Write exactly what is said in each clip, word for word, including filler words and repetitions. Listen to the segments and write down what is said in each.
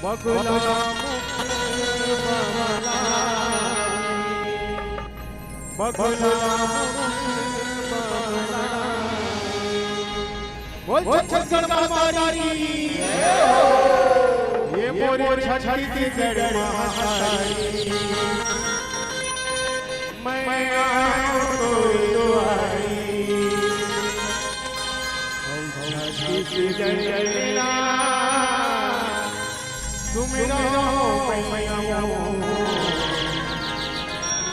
बगुला मुख बगला, बगुला मुख बगला। बोल छत्तीसगढ़ महतारी, ये मोरे छत्तीसगढ़ महतारी। मैं आयो तोरे दुआरी, छत्तीसगढ़ मेला सुमिरो मैया मोर।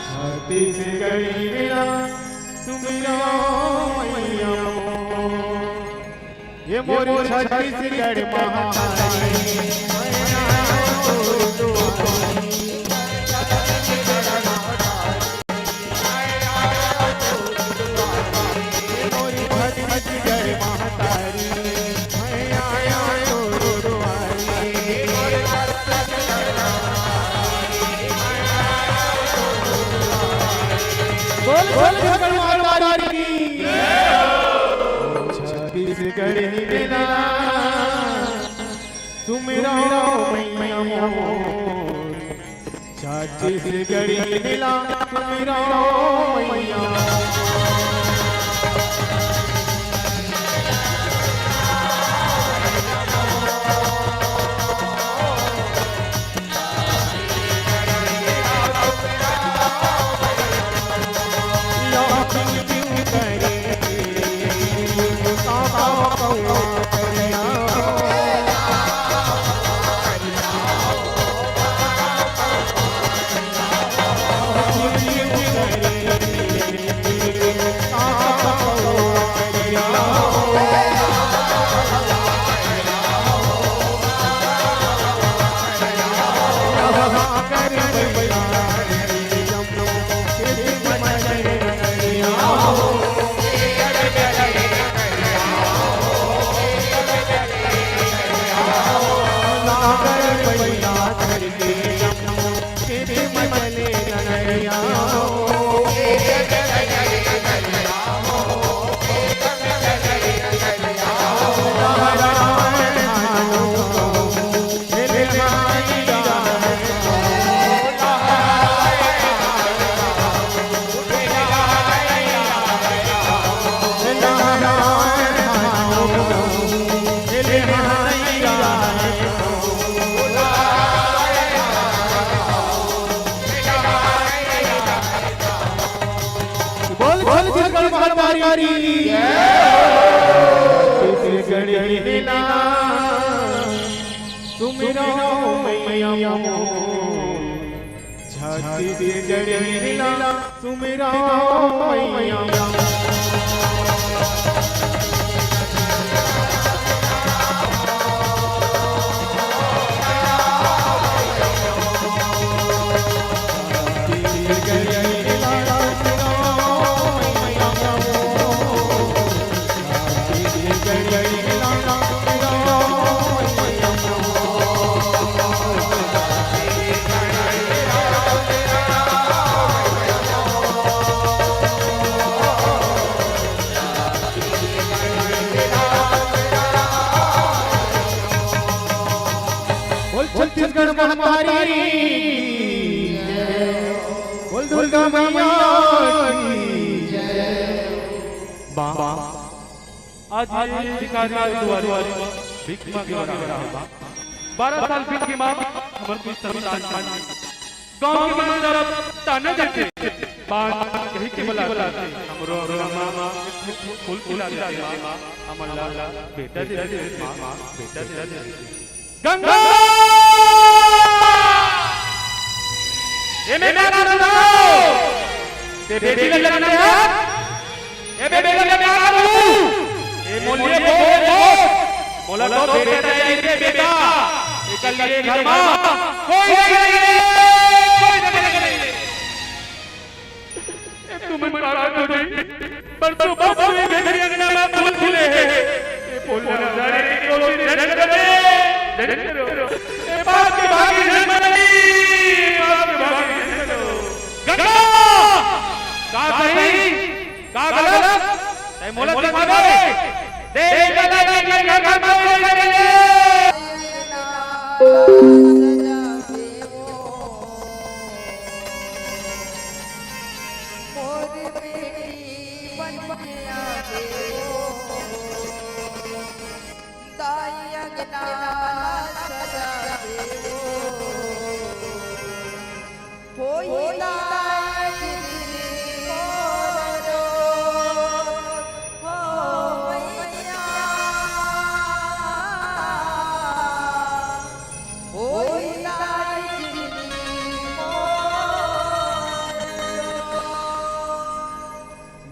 छत्तीसगढ़ मेला सुमिरो मैया मोर। ये मोर छत्तीसगढ़ महतारी। बोल, बोल, छत्तीसगढ़ महतारी की। छत्तीसगढ़ ही मेला सुमिरो मैया मोर। छत्तीसगढ़ ही मेला सुमिरो मैया मोर। बोल छत्तीसगढ़ महतारी की। छत्तीसगढ़ ही मेला सुमिरो मैया मोर। छत्तीसगढ़ ही मेला सुमिरो मैया मोर। बोल छत्तीसगढ़ महतारी, बोल दुर्गा मैया की। बा, आज भिखारी के दुआरी भीख मांगे वाला है। बारह साल बीत के माँ, हमर कोई संतान नहीं। गाँव के मन तरफ ताना देथे, बात कही के बलाथे, हमरो अंगना माँ फूल खिला देथे माँ, हमर ला बेटा दे दे माँ, बेटा दे दे। गंगा! ए मेरा सुनाओ, ते बेटी ला जन्म दे। ए बेटा, मैं का करूं? ए मोलिए बोल, बोल। बोला तो बेटा दे दे बेटा। एकर लिए घर में कोई नहीं है, कोई नहीं है। ए तुमन पागल हो गई। परसों बाप ने घर अंगना में फूल खिले हैं। ए बोल ना जाने की कोशिश न करो, न करो। ए पाप के भागी न बनी, पाप के भागी न बनो। गंगा! का सही? का गलत? तै मोला सिखाबे? देख गलत, गलत, गलत, गलत।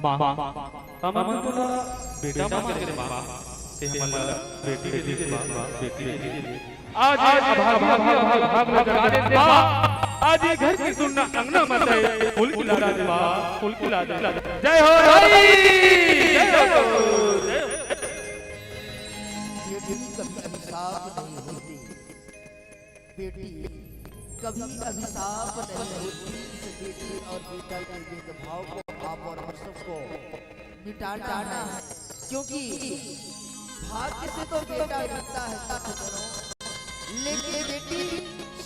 माँ, हमन तो ला बेटा मांगे रे माँ, ते हमन ला बेटी दे दे माँ, बेटी दे दे। आज ये अभागी, अभागी, अभागी, अभागी ला जगा दे दे माँ। आज ये घर के सुन्ना अंगना म ते फूल खिला दे माँ, फूल खिला दे। जय हो रानी, जय हो, जय हो। ये दिन कभी अभिशाप नहीं होती। बेटी कभी अभिशाप नहीं होती। इस बेटी और बेटा के भेदभाव को आप और हम सबको मिटाना है, क्योंकि भाग्य से तो बेटा मिलता है, लेकिन बेटी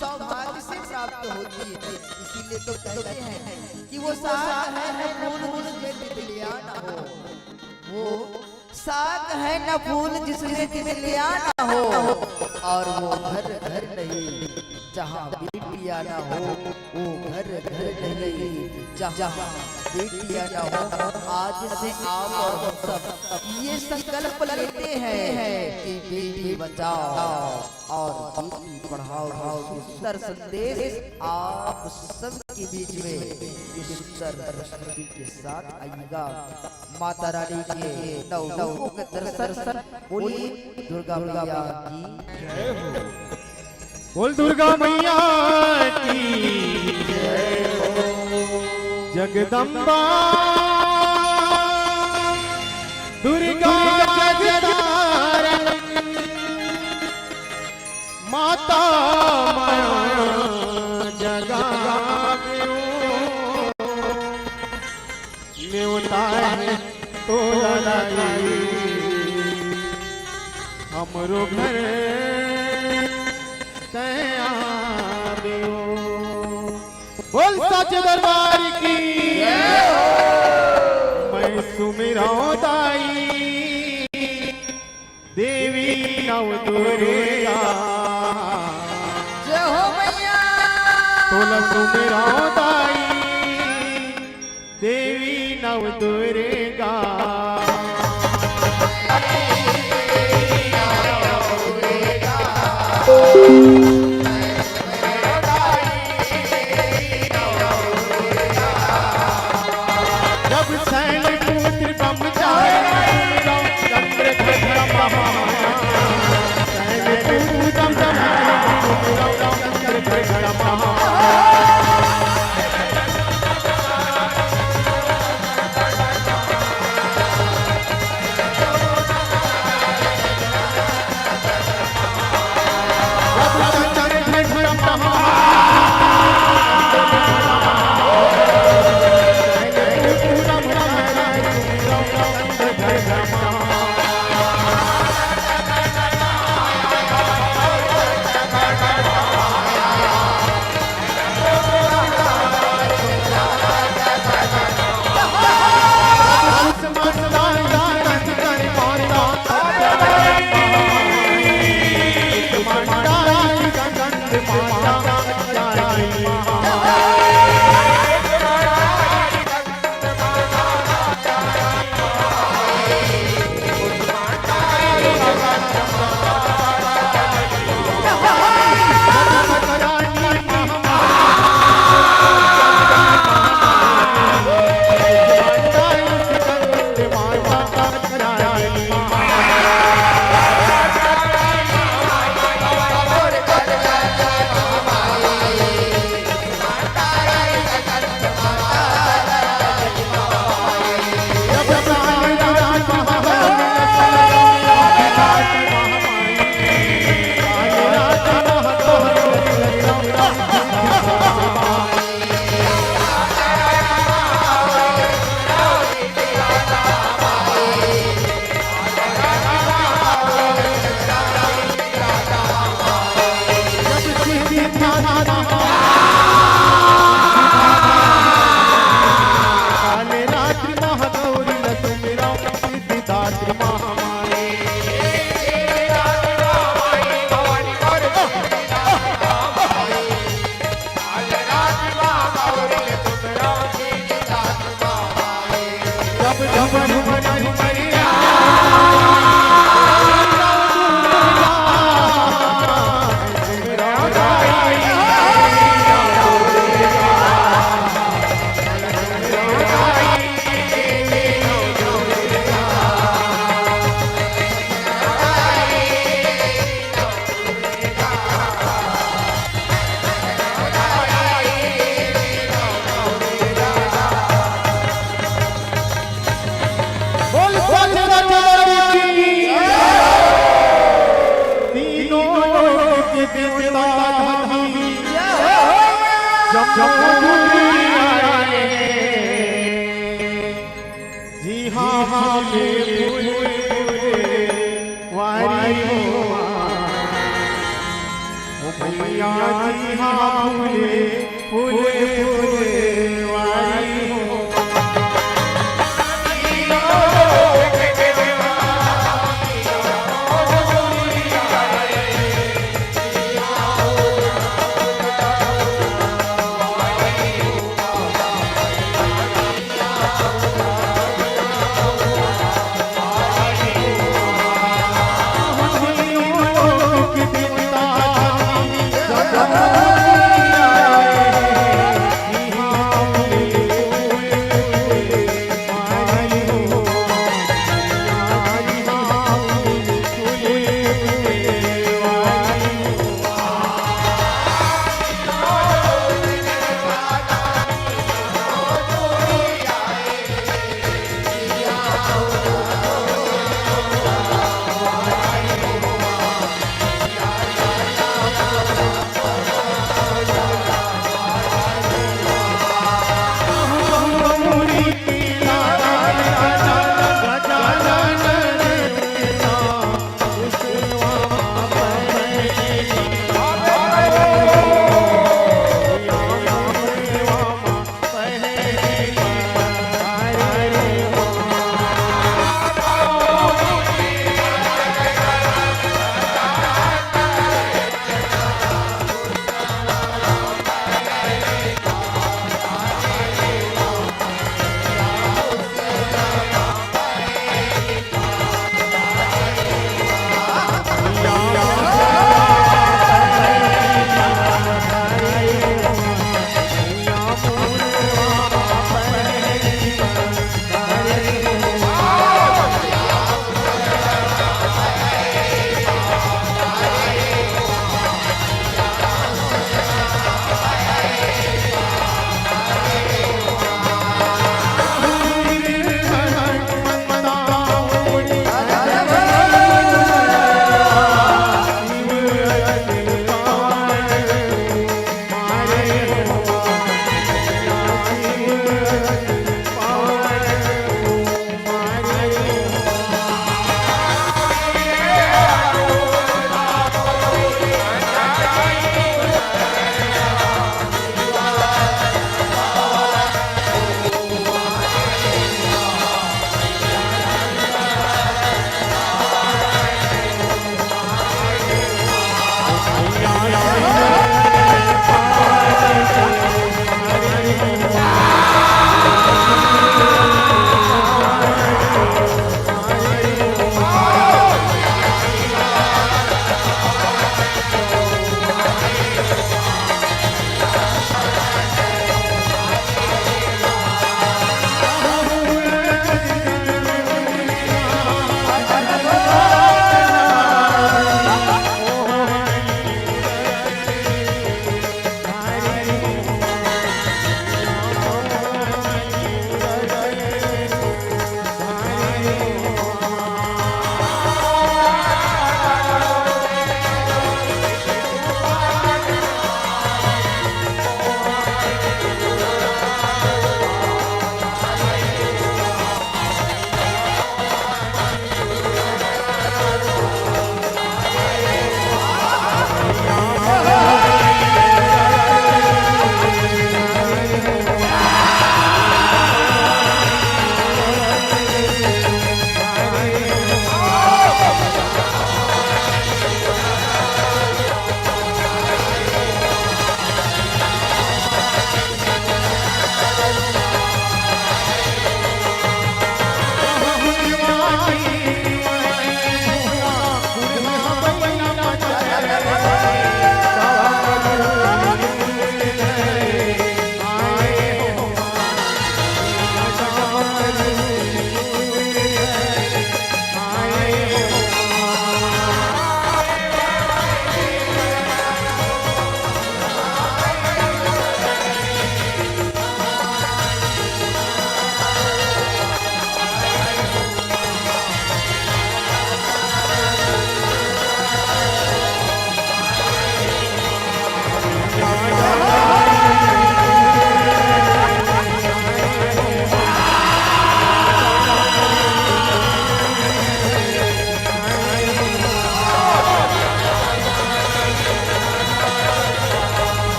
सौभाग्य से प्राप्त होती है। इसीलिए तो कहते हैं कि वो साग है न फूल, जिसमें तितलियां ना हो, वो साग है न फूल, जिसमें तितलियां ना हो, और वो घर घर नहीं जहाँ बेटियां ना हो, वो घर घर नहीं जहाँ बेटियां ना हो। आज से आप और हम सब ये संकल्प लेते हैं कि बेटी बचाओ और बेटी पढ़ाओ के सुंदर संदेश आप सबके बीच में इस सुंदर प्रस्तुति के साथ आएगा। माता रानी के नौ रूपों के दर्शन। बोलिए दुर्गा मैया की जय हो। बोल दुर्गा मैया की जय हो। जगदम्बा दुर्गा जगदारन माता माँ जगाव्यो। नेवता है तोला दाई, हमरो घर तैं आव्यो। बोल सच दरबार की। मैं सुमिरौं दाई देवी नव दुर्गा। जय हो मैया। तोला सुमिरौं दाई देवी नव दुर्गा। जब शैल पुत्र ब्रह्मचारी चंद्र घट महा, शैल पुत्र ब्रह्मचारी चंद्र घट महा। देवता धामी जम्मो दुनिया रे। जिहां फूले फूले वारी हो। ओ भैया जिहां फूले फूले फूले वारी हो।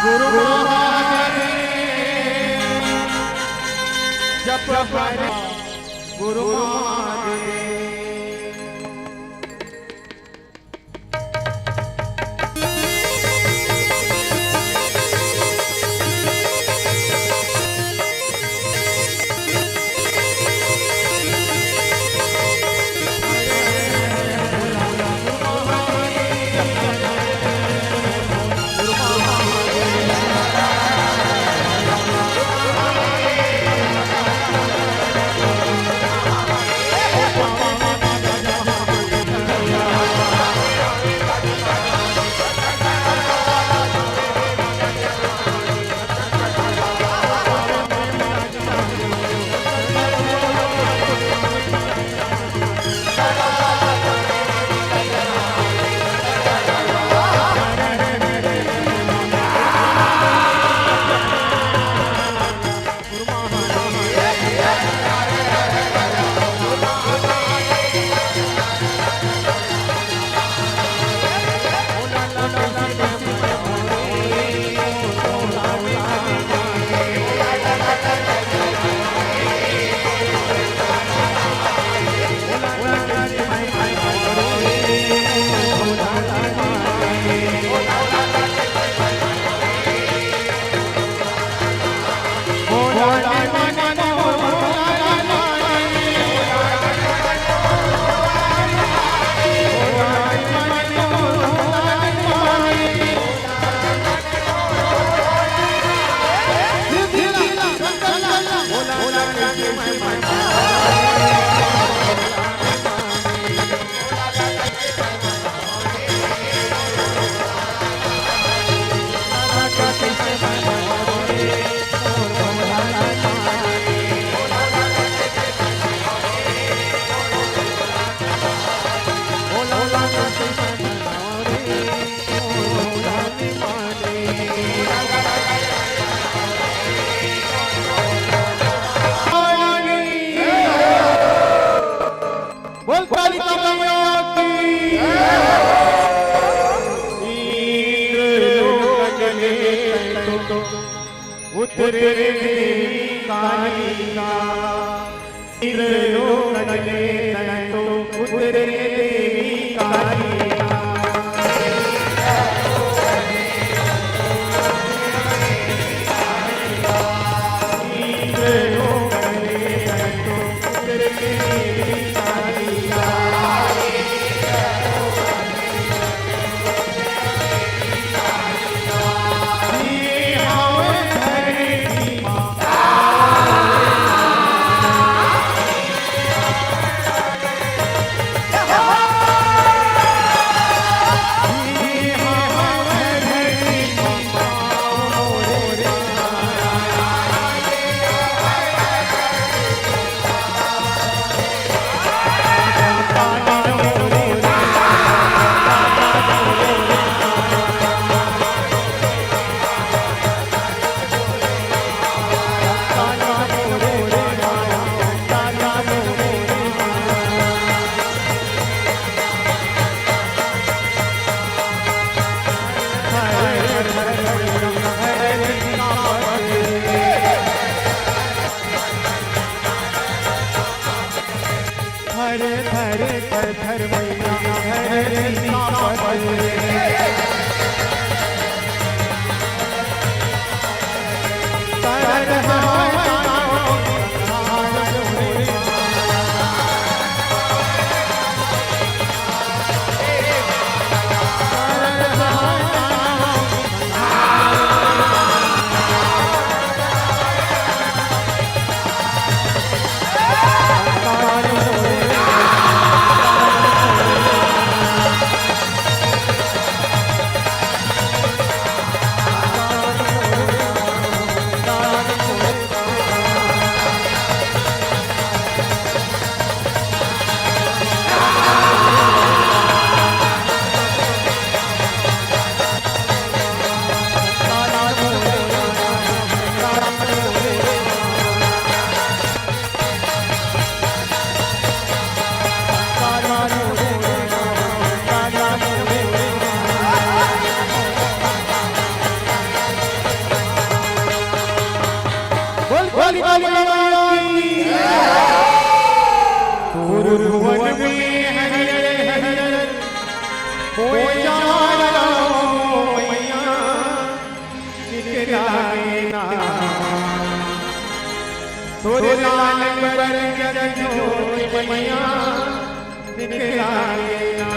गुरु महादेव, जप हरे गुरु महादेव। बोल कालिका मैया की। इंद्र लोक चले तैं तो उतरे देवी कालिका। इंद्र लोक चले तैं तो उतरे देवी कालिका। हरे हरे कर धर मैया, हरे सीता पति। तोरे लाल बर जग जोत मैया निकला लेना।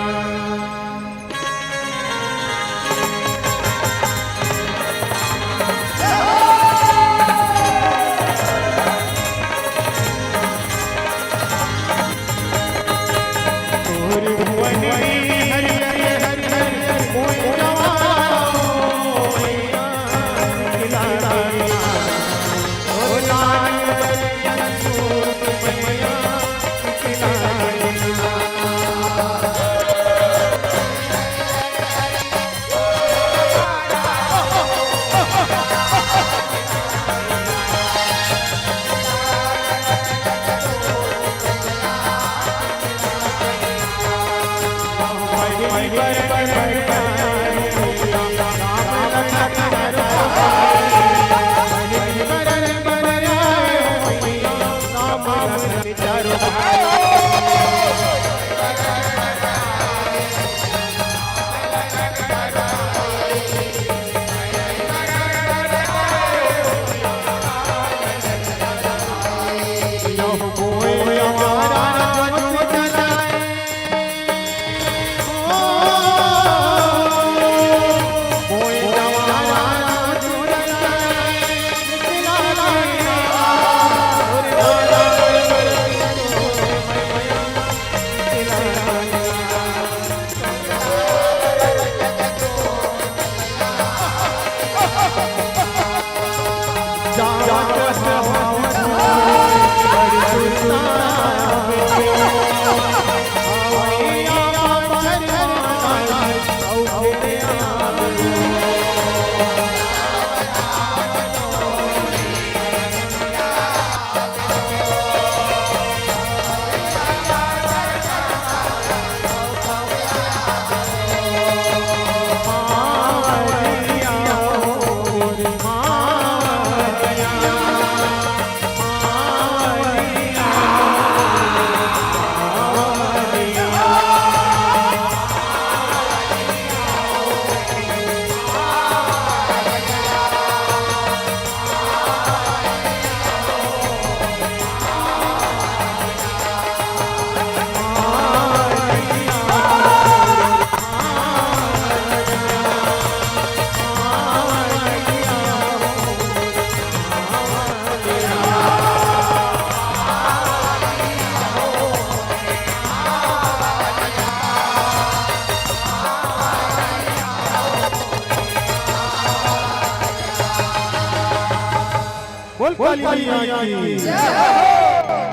बोल काली मैया की,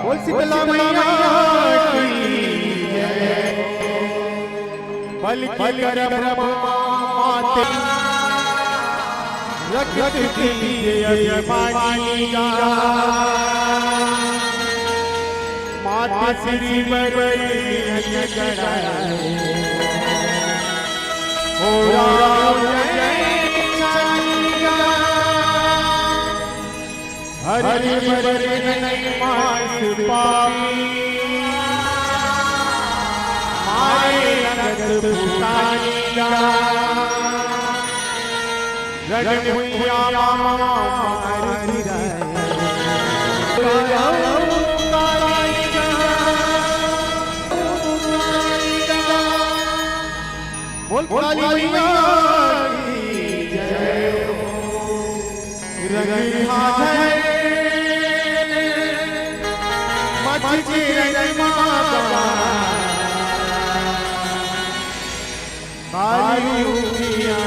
बोल शीतला मैया की जय। बल की करम माते रख कीजिए अभिमानी का। माता श्री बरवरी कड़ा हो राम जय चांदी का। हरि बरन मास पापी माय रंगत पुतानी का। रजमुइया मामा हरि गिराए। बोल काली मैया की जय हो। रंग झाझर मच के रंग माता काली मैया।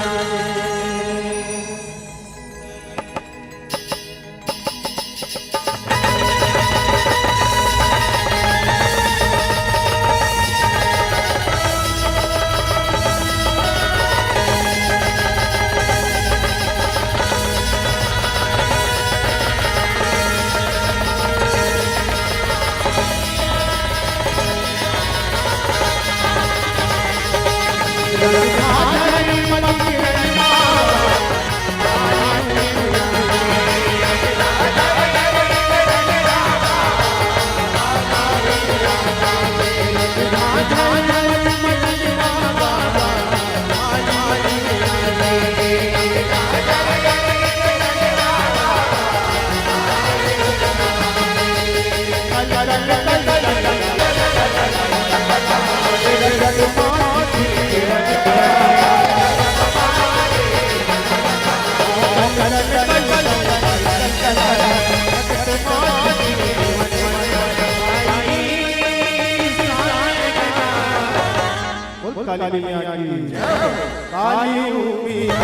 काली मैया की। काली उमिया।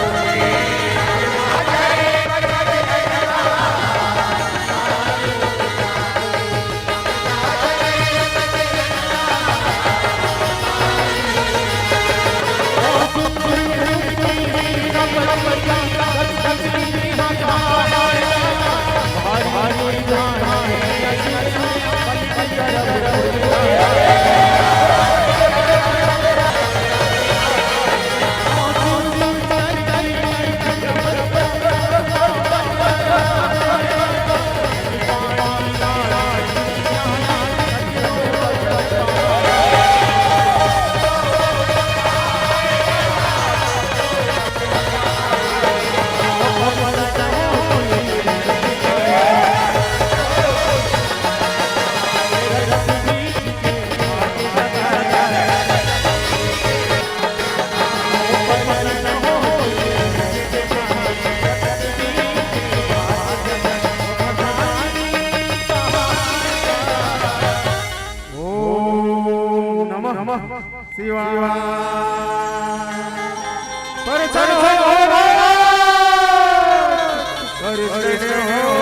ओम नमः शिवाय। प्रसन्न हो भोलेनाथ। प्रसन्न हो।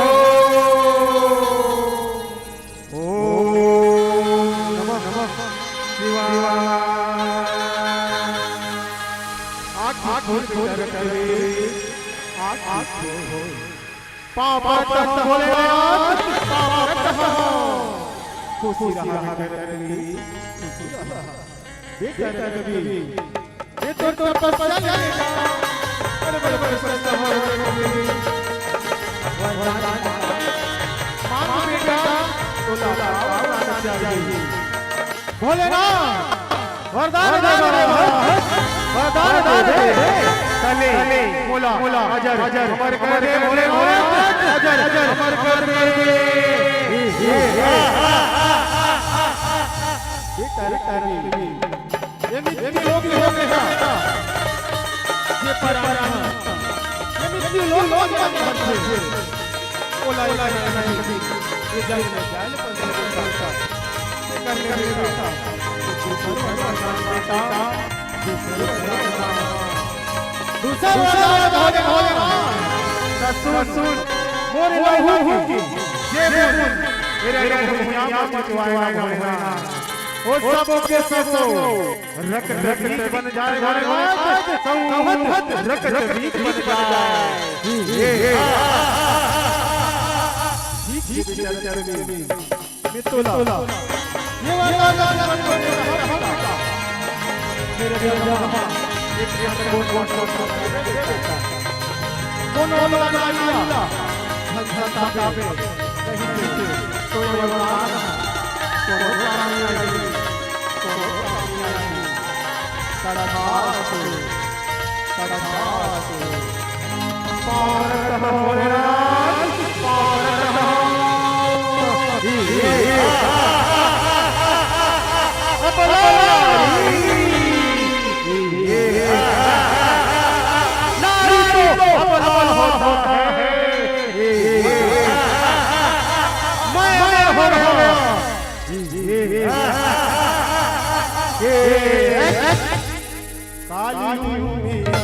ओम नमः शिवाय। आँख खोल, आँख खोल। पाँव परत हँव भोलेनाथ, पाँव परत हँव। खुशी रहा बेटा तेरी, खुशी रहा। बेटा तेरी, ये तो तपस्या नहीं था। बड़े बड़े प्रशंसा हो तेरी। वरदान मांग बेटा, तो लाओ वरदान चाहिए। भोलेनाथ, वरदान दे दे, वरदान दे दे। कले, मोला, अजर, अमर कर दे, भोलेनाथ, अजर, अमर कर दे। ये तारीफ, ये तारीफ। ये मिट्टी लोग हो गया। ये पराया। ये मिट्टी लोग हो गया। ओला, ओला, ओला, ओला। ये जल में जाए, पर ये करने बेटा। दूसरा वरदान बेटा, दूसरा वरदान। दूसरा वरदान भोले, भोले। सुन, सुन, मोरे लहू की, ये गुण, मेरे लहू में क्या मचवाएगा भोलेनाथ। वो सब के सब रक्त बीज बन जाए भोलेनाथ, सब रक्त बीज बन जाए। ये, ये। ठीक, ठीक, ठीक, ठीक। मित्तुला। ये वाला मेरे दिल में एक, एक कोट, कोट, कोट, कोट, कोट। कौन वाला आइला? धन धन तापे। नहीं, नहीं, तो ये वाला। तो वाला नहीं आई। तो वाला नहीं आई। तड़का से, तड़का से। पावन हो भोलेनाथ, पावन हो। नारी तो अबला होता है। मैं अमर हो गया। काली उमिया।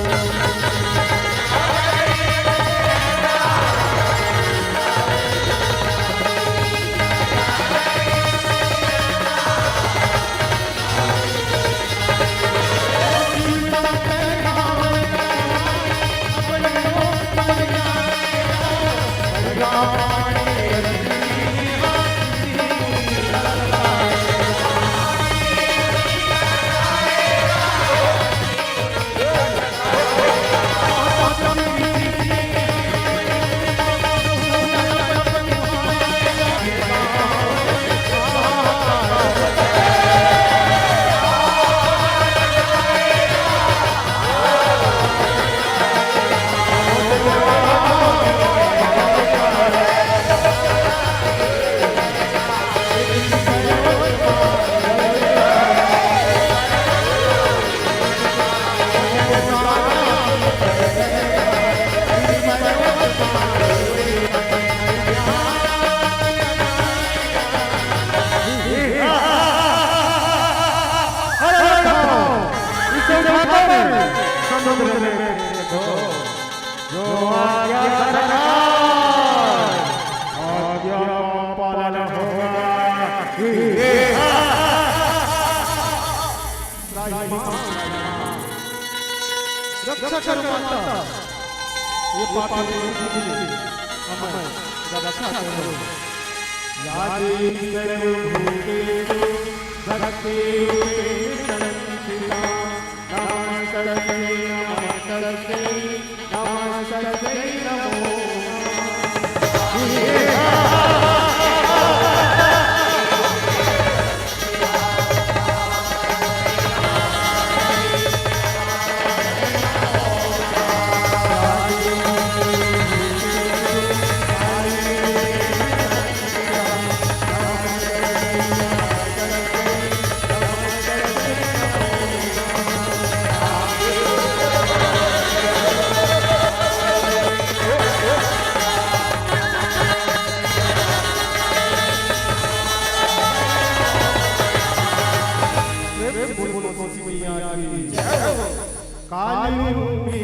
समुद्र में भेद हो, जो आज्ञा सरकार, आज्ञा का पालन होगा। रक्षा कर माता, ये पापी हमें रक्षा करो। या देवी सर्वभूतेषु शक्तिरूपेण संस्थिता। नमस्तस्यै, नमस्तस्यै, नमस्तस्यै नमो नमः। प्रेम से बोलो तुलसी मैया की जय हो। काली रूपी